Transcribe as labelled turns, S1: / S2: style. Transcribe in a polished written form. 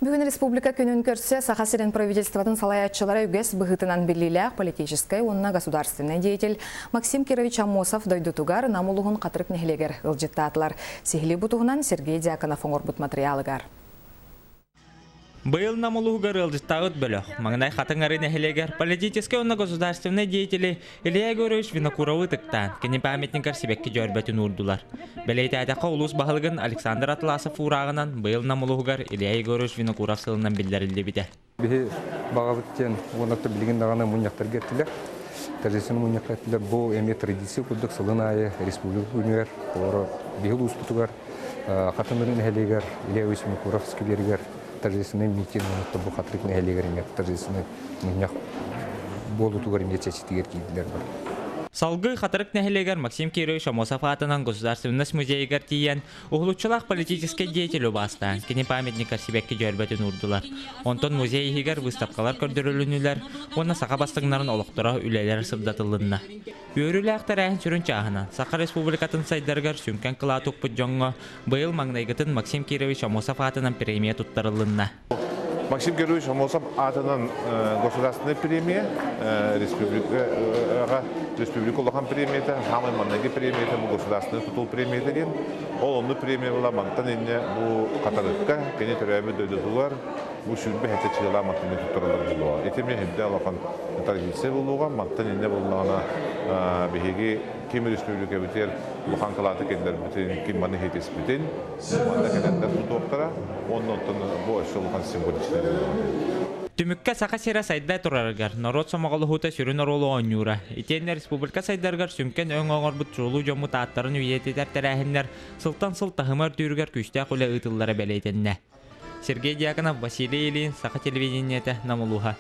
S1: Бүгүн Республика күнүн көрсө Саха сирин правительствотын салайааччылара үгэс быһыытынан биллиилээх политическай уонна государственнай деятель Максим Кирович Аммосов дойдутугар Нам улуһун Хатырык нэһилиэгэр ыалдьыттаатылар. Сиһилии бу туһунан Сергей Дьяконов оҥорбут матырыйаалыгар.
S2: Быйыл Нам улууһугар ыалдьыттаабыт бөлөх Маҥнай Хатыҥ Арыы нэһилиэгэр политическай уонна государственнай деятели Илья Егорович Винокуровы ытыктаан, кини памятникар сибэкки дьөрбөтүн уурдулар. Бэлиэтээтэххэ, улуус баһылыгын Александр Атласов уурааҕынан быйыл Нам улууһугар Илья Егорович Винокуров сылынан биллэриллибитэ.
S3: Биһи баҕабыт диэн уонна билигин даҕаны мунньахтарга эттилэр. Традиционный мунньахха эттилэр. Бу эмиэ традиция курдук сылын аайы республика күнүгэр, олору биһи улууспутугар Хатыҥ нэһилиэгэр Илья Егорович Винокуров скверигэр торжественный митинг бу Хатырык нэһилиэгэр эмиэ торжественный мунньах буолуутугар эмиэ чэчитигэр киирдилэр бар.
S2: Салгыы Хатырык нэһилиэгэр Максим Кирович Аммосов аатынан Государственность музейыгар тиийэн, уһулуччулаах политическай деятель убаастаан, кини памятникар сибэкки дьөрбөтүн уурдулар. Онтон музей иһигэр выставкалар көрдөрүлүннүлэр уонна саха бастыҥнарын олохторо, үлэлэрэ сырдатылынна. Үөрүүлээх тэрээһин сүрүн чааһынан Саха Республикатын сайдарыгар сүҥкэн кылаат укпут дьоҥҥо быйыл маҥнайгытын Максим Кирович Аммосов аатынан премия туттарылынна.
S4: Максим Кирович Аммосов аатынан государственная премия, республикаҕа республика улахан премията, самай маҥнайгы премията бу государственный тутул премията диэн. Ол онну премия була мантан инньэ бу Хатарыкка, кини төрөөбүт дойдутугар бу 27 чыылаа мантан туттарыллар буолуоҕа. Ити эмиэ үрдэ улахан традиция буолуоҕа. Мантан инньэ буоллаҕына биһиги ким республикабытыгар улахан кылааты киллэрбитин, ким маны иһитиспитин, манна кэлэннэр тутуохтара. Уонна оттон бу өссө улахан символичнай буолуоҕа.
S2: Түмүккэ Саха сирэ сайда турарыгар норуот сомоҕолоһуута сүрүн оруолу оонньуура. Итиэннэ республика сайдарыгар сүҥкэн өҥ оҥорбут чулуу дьоммут ааттарын үйэтитэр тэрээһиннэр сылтан сыл таһыма үрдүүрүгэр күүстээх үлэ ыытыллара бэлиэтэннэ. Сергей Дьяконов, Василий Ильин, Саха телевидениетэ, Нам улууһа.